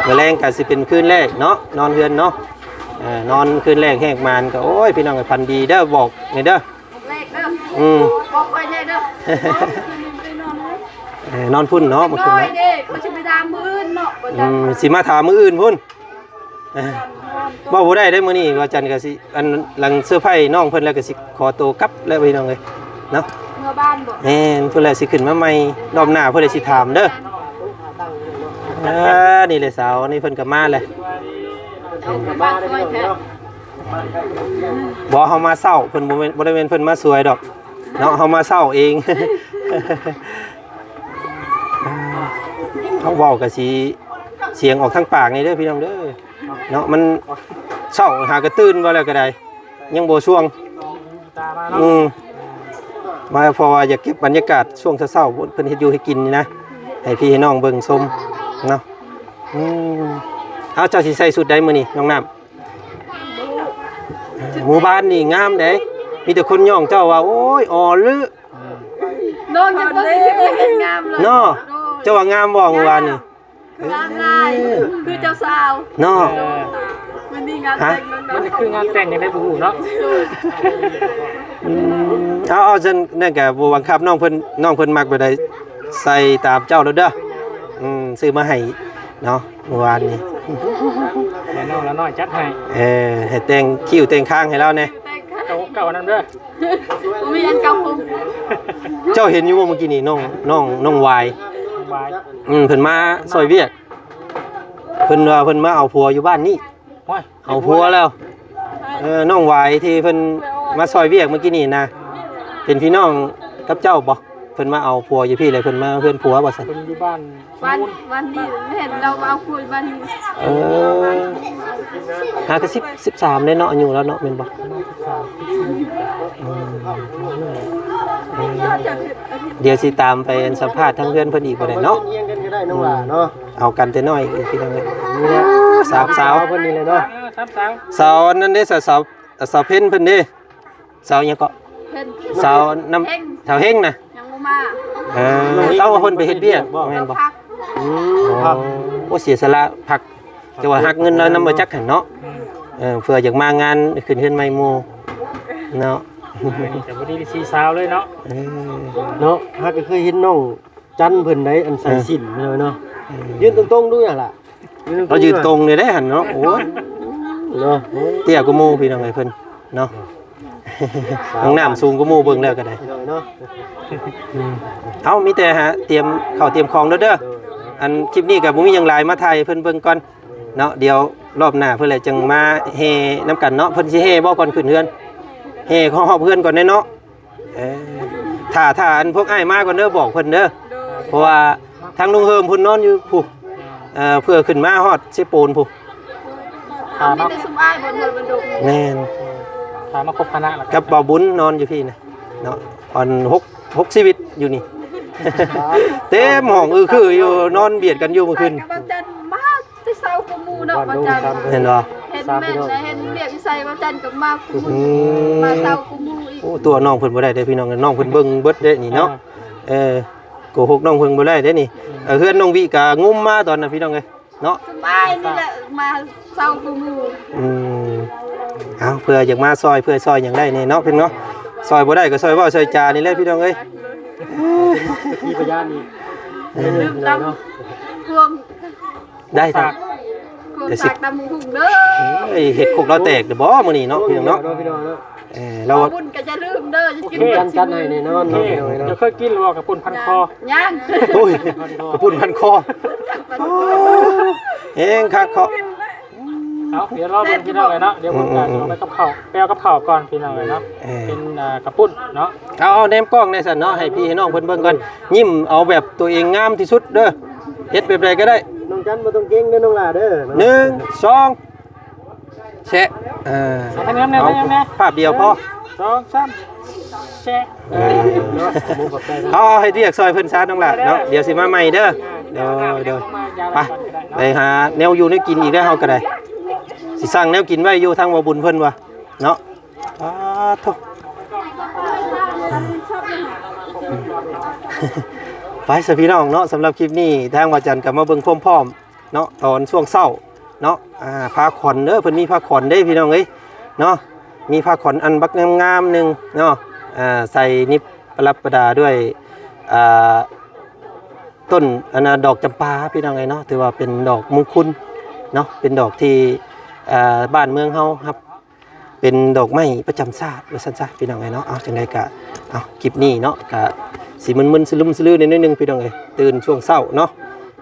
ມື້ແລງກໍຊິເປັນຄືນແລກເນາະ ນອນເຮືອນເນາະ ເອີ ນອນຄືນແລກແຮກມານກໍ ໂອ້ຍ ພີ່ນ້ອງເອີຍ ຝັນດີເດີ ບອກແດ່ເດີ ບອກເລກເດີ ອືມ ບອກຂ້ອຍແດ່ເດີ ເອີ ນອນພຸ້ນເນາະ ມື້ຄືນເນາະ ໂອ້ຍເດ້ ຂ້ອຍຊິໄປຖາມມື້ອື່ນເນາະ ອືມ ຊິມາຖາມມື້ອື່ນພຸ້ນ ເອີ ເວົ້າບໍ່ໄດ້ເດ້ມື້ນີ້ ວ່າຈັນກໍຊິ ອັນ ຫຼັງເຊີໄພນ້ອງເພິ່ນແລ້ວກໍຊິຂໍໂຕກັບແລ້ວພີ່ນ້ອງເອີຍເນາະ ເມືອບ້ານບໍ່? ແມ່ນ ພຸ້ນແຫຼະ ຊິຂຶ້ນມາໃໝ່ ຮອບໜ້າພຸ້ນແຫຼະຊິຖາມເດີ ເອີ ນີ້ແຫຼະສາວ ນີ້ເພິ່ນກໍມາແລ້ວ ເອົາ ເພິ່ນມາຊ່ວຍແທ້ ບໍ່ ເຮົາມາເຊົ້າ ເພິ່ນບໍ່ແມ່ນ ບໍ່ໄດ້ແມ່ນເພິ່ນມາຊ່ວຍດອກເນາະ ເຮົາມາເຊົ້າເອງ ເຮົາເວົ້າກໍຊິສຽງອອກທາງປາກນີ້ເດີພີ່ນ້ອງເດີ ເນາະ ມັນເຊົ້າຫາກະຕື່ນວ່າແລ້ວກໍໄດ້ ຍັງບໍ່ຊ່ວງ ຕາມາເນາະ ອືມ ມາ ເພາະວ່າຢາກເກັບບັນຍາກາດຊ່ວງເຊົ້າໆ ເພິ່ນເຮັດຢູ່ເຮັດກິນນີ້ນະ ໃຫ້ພີ່ໃຫ້ນ້ອງເບິ່ງຊົມເນາະ ອືມ ເອົາ ເຈົ້າຊິໃສ່ຊຸດໃດມື້ນີ້ນ້ອງນ້ຳ? ໝູ່ບ້ານນີ້ງາມເດ້ ມີແຕ່ຄົນຍ້ອງເຈົ້າວ່າ ໂອ້ຍ ອໍລື ນ້ອງຍັງບໍ່ເຫັນ ເຫັນງາມເລີຍ ເນາະ ໂດຍ ເຈົ້າວ່າງາມບໍ່ມື້ວານນີ້? ງາມຫຼາຍ ເອີ ຄືເຈົ້າສາວເນາະ ເອີ ມື້ນີ້ງານແຕ່ງ ມັນຄືງານແຕ່ງຈັ່ງໃດບໍ່ຮູ້ເນາະ ອືມ ເອົາ ເອົາ ຊັ້ນນັ້ນກໍບໍ່ບັງຄັບ ນ້ອງເພິ່ນ ນ້ອງເພິ່ນມັກແບບໃດໃສ່ຕາມເຈົ້າໂລດເດີ ອືມ ຊື້ມາໃຫ້ເນາະ ມື້ວານນີ້ ແມ່ນ້ອງລະນ້ອຍຈັດໃຫ້ ເອີ ໃຫ້ແຕ່ງຄິ້ວແຕ່ງຄາງໃຫ້ລາວແດ່ ແຕ່ງຄາງ ເກົ່າ ເກົ່ານຳເດີ ບໍ່ມີອັນເກົ່າຜົມ ເຈົ້າເຫັນຢູ່ບໍ່ມື້ກີ້ນີ້ ນ້ອງ ນ້ອງ ນ້ອງຫວາຍ ນ້ອງຫວາຍ ອືມ ເພິ່ນມາຊ່ອຍວຽກ ເພິ່ນວ່າເພິ່ນມາເອົາຜົວຢູ່ບ້ານນີ້ ໂອ້ຍ ເອົາຜົວແລ້ວ ເອີ ນ້ອງຫວາຍທີ່ເພິ່ນມາຊ່ອຍວຽກມື້ກີ້ນີ້ນະ ເປັນພີ່ນ້ອງກັບເຈົ້າບໍ່? ເພິ່ນມາເອົາຜົວຢູ່ພີ້ ແລ້ວເພິ່ນມາເຮືອນຜົວວ່າຊັ້ນ ເພິ່ນຢູ່ບ້ານ ບ້ານ ບ້ານນີ້ ແມ່ນ ລາວມາເອົາຜົວຢູ່ບ້ານນີ້ ເອີ ຫາກະສິບ ສິບສາມເດ້ເນາະ ອາຍຸລາວເນາະ ແມ່ນບໍ່? ປະມານສິບສາມ ສິບສີ່ ອືມ ເອີ ດຽວຊິຕາມໄປສຳພາດທາງເຮືອນເພິ່ນອີກບໍ່ໄດ້ເນາະ ຮຽງກັນກໍໄດ້ນ້ອງຫຼ້າເນາະ ເອົາກັນແຕ່ນ້ອຍອີກພີ່ນ້ອງເອີຍ ນີ້ແຫຼະ ສາມສາວ ສາມສາວເພິ່ນນີ້ແຫຼະເນາະ ສາມສາວ ສາວນັ້ນເດ້ ສາວ ສາວເພັນເພິ່ນເດ້ ສາວຫຍັງເກາະ? ເພິ່ນ ສາວນຳ ເຮັງ ສາວເຮັງນະ ຍັງບໍ່ມາ ເອີ ເອົາ ເພິ່ນໄປເຮັດວຽກ ເຮັດວຽກບໍ່? ແມ່ນບໍ່? ພັກ ອືມ ໂອ້ ເສຍສະຫຼະພັກ ແຕ່ວ່າຮັກເງິນລາວນຳບໍ່ຈັກຫັ້ນເນາະ ອືມ ເອີ ເພື່ອຢາກມາງານຂຶ້ນເຮືອນໃໝ່ໝູ່ເນາະ ແຕ່ບໍ່ດີສີ່ສາວເລີຍເນາະ ເອີ ເນາະ ຫາກະເຄີຍເຫັນນ້ອງ ຈັນເພິ່ນໄດ້ ອັນໃສ່ ເອີ ສິ້ນເນາະ ເອີ ຢືນຕົງໆດູຫັ້ນລະ ລາວຢືນຕົງເລີຍເດ້ຫັ້ນເນາະ ໂອ້ຍ ເນາະ ເຕ້ຍກວ່າໝູ່ພີ່ນ້ອງເອີຍເພິ່ນເນາະ ນ້ອງນ້ຳສູງກວ່າໝູ່ເບິ່ງແລ້ວກໍໄດ້ ເນາະ ອືມ ເອົາ ມີແຕ່ຫາຕຽມເຂົ້າຕຽມຂອງເດີ ເດີ ໂດຍ ອັນຄລິບນີ້ກໍບໍ່ມີຫຍັງຫຼາຍ ມາຖ່າຍໃຫ້ເພິ່ນເບິ່ງກ່ອນ ເນາະ. ດຽວລອບໜ້າເພິ່ນແຫຼະຈັ່ງມາແຫ່ນຳກັນເນາະ. ເພິ່ນຊິແຫ່ບໍ່ກ່ອນຂຶ້ນເຮືອນ? ແຫ່ເຂົ້າຮອບເຮືອນກ່ອນເດ້ເນາະ. ເອີ ຖ້າ ຖ້າອັນພວກອ້າຍມາກ່ອນເດີ ບອກເພິ່ນເດີ. ໂດຍ ເພາະວ່າທາງລຸງເຮີມເພິ່ນນອນຢູ່ພຸ້ນ ເອີ ເພື່ອຂຶ້ນມາຮອດເຊໂປນພຸ້ນ. ຖ້າມາ ມີແຕ່ຊຸມອ້າຍບໍ່ເດີບັນດົງ. ແມ່ນ ຖ້າມາຄົບຄະນະແລ້ວ ກັບບ່າວບຸນນອນຢູ່ພີ້ນະເນາະ. ອັນຫົກ ຫົກຊີວິດຢູ່ນີ້ ເຕັມຫ້ອງອືຄືຢູ່ ນອນບຽດກັນຢູ່ມື້ຄືນ. ກັບບ່າວຈັນມາ ແຕ່ເຊົ້າກວ່າໝູ່ເນາະ ບ່າວຈັນ. ແມ່ນບໍ່? ເຫັນແມ່ນ ເຫັນວຽກຢູ່ໃສ ບ່າວຈັນກໍມາ ອືມ ມາເຊົ້າກວ່າໝູ່ອີກ. ໂອ້ ຕົວະນ້ອງເພິ່ນບໍ່ໄດ້ເດ້ພີ່ນ້ອງ, ນ້ອງເພິ່ນເບິ່ງເບິດເດ້ນີ້ເນາະ. ອ່າ ເອີ ໂກຫົກນ້ອງເພິ່ນບໍ່ໄດ້ເດ້ນີ້. ອືມ ເອີ ເຮືອນນ້ອງວິກໍງຸມມາຕອນນັ້ນພີ່ນ້ອງເອີຍເນາະ. ສະບາຍນີ້ແຫຼະ ມາເຊົ້າກວ່າໝູ່. ອືມ ເອົາ ເພື່ອຢາກມາຊ່ອຍ ເພື່ອຊ່ອຍຫຍັງໄດ້ແດ່ເນາະພີ່ນ້ອງເນາະ. ຊ່ອຍບໍ່ໄດ້ກໍຊ່ອຍເວົ້າຊ່ອຍຈານີ້ແຫຼະພີ່ນ້ອງເອີຍ. ເປັນສັກຂີພະຍານອີກ. ເອີ ລືມຕຳພວງ ໄດ້ ສາກ ພວງ ແຕ່ຊິ ສາກຕຳບັກຫຸ່ງເດີ. ເອີຍ ເຮັດຄົກລາວແຕກເດີບໍ່ມື້ນີ້ເນາະ ພີ່ນ້ອງເນາະ. ເອີ ລາວ ບຸນກໍຢ່າລືມເດີ ຈະກິນ ໂອເຄ ຈັດໃຫ້ແນ່ນອນເນາະ. ໂອເຄ ເຈົ້າເຄີຍກິນບໍ່ ເຂົ້າປຸ້ນພັນຄໍ? ຍັງ. ໂອ້ຍ ເຂົ້າປຸ້ນພັນຄໍ ແຮງຄັກເນາະ. ເອົາ ດຽວລໍເບິ່ງພີ່ນ້ອງເອີຍເນາະ. ດຽວເພິ່ນກໍ ອືມໆໆ ຊິອອກໄປກັບເຂົ້າ ໄປເອົາກັບເຂົ້າກ່ອນພີ່ນ້ອງເອີຍເນາະ. ເອີ ເປັນ ອ່າ ເຂົ້າປຸ້ນເນາະ. ເອົາ ເອົາແນມກ້ອງແດ່ຊັ້ນເນາະ ໃຫ້ພີ່ໃຫ້ນ້ອງເພິ່ນເບິ່ງກ່ອນ. ຍິ້ມເອົາແບບຕົວເອງງາມທີ່ສຸດເດີ ເຮັດແບບໃດກໍໄດ້. ນ້ອງຈັນບໍ່ຕ້ອງເກັ່ງເດີນ້ອງຫຼ້າເດີ. ໜຶ່ງ ສອງ ແຊະ. ເອີ ເອົາ ເອົາ ພາບດຽວພໍ ໜຶ່ງ ສອງ ສາມ ແຊະ. ເອີ ເອົາ ເຮັດວຽກຊ່ອຍເພິ່ນຊະນ້ອງຫຼ້າເນາະ. ດຽວຊິມາໃໝ່ເດີ. ໂດຍ ໂດຍ ໄປ ໄປຫາແນວຢູ່ແນວກິນອີກແລ້ວ ເຮົາກໍໄດ້ ຊິສັ່ງແນວກິນໄວ້ຢູ່ທາງບ່າວບຸນເພິ່ນວ່າເນາະ. ອ້າໂທ້ ໄປຊະພີ່ນ້ອງເນາະ. ສຳລັບຄລິບນີ້ທາງບ່າວຈັນກໍມາເບິ່ງຄວາມພ້ອມ ເນາະ ຕອນຊ່ວງເຊົ້າເນາະ. ອ່າ ຜ້າຂວັນເດີ ເພິ່ນມີຜ້າຂວັນເດ້ພີ່ນ້ອງເອີຍເນາະ. ມີຜ້າຂວັນອັນບັກງາມໆໜຶ່ງເນາະ ອ່າ ໃສ່ນິບປະດັບປະດາດ້ວຍ ອ່າ ຕົ້ນ ອັນນ່າ ດອກຈຳປາພີ່ນ້ອງເອີຍເນາະ. ຖືວ່າເປັນດອກມຸງຄຸນເນາະ ເປັນດອກທີ່ ອ່າ ບ້ານເມືອງເຮົາຮັບ ເປັນດອກໄມ້ປະຈຳຊາດວ່າຊັ້ນຊະພີ່ນ້ອງເອີຍເນາະ. ເອົາ ຈັ່ງໃດກະ ເອົາ ຄລິບນີ້ເນາະ ກະຊິມຶນໆສະລຶມສະລືແດ່ໜ້ອຍໜຶ່ງພີ່ນ້ອງເອີຍ ຕື່ນຊ່ວງເຊົ້າເນາະ.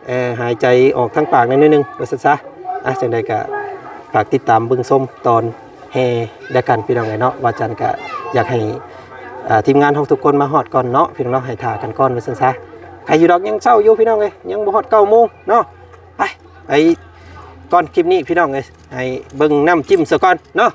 ເອີ ຫາຍໃຈອອກທາງປາກແດ່ໜ້ອຍໜຶ່ງວ່າຊັ້ນຊະ. ອ່ະ ຈັ່ງໃດກະຝາກຕິດຕາມເບິ່ງຊົມຕອນແຫ່ນຳກັນພີ່ນ້ອງເອີຍເນາະ. ບ່າວຈັນກະຢາກໃຫ້ ອ່າ ທີມງານເຮົາທຸກຄົນມາຮອດກ່ອນເນາະ ພີ່ນ້ອງເນາະ ໃຫ້ຖ້າກັນກ່ອນວ່າຊັ້ນຊະ. ໃຄຢູ່ດອກ ຍັງເຊົ້າຢູ່ພີ່ນ້ອງເອີຍ ຍັງບໍ່ຮອດເກົ້າໂມງເນາະ. ໄປ ໄປກ່ອນຄລິບນີ້ພີ່ນ້ອງເອີຍ ໃຫ້ເບິ່ງນ້ຳຈິ້ມສາກ່ອນເນາະ.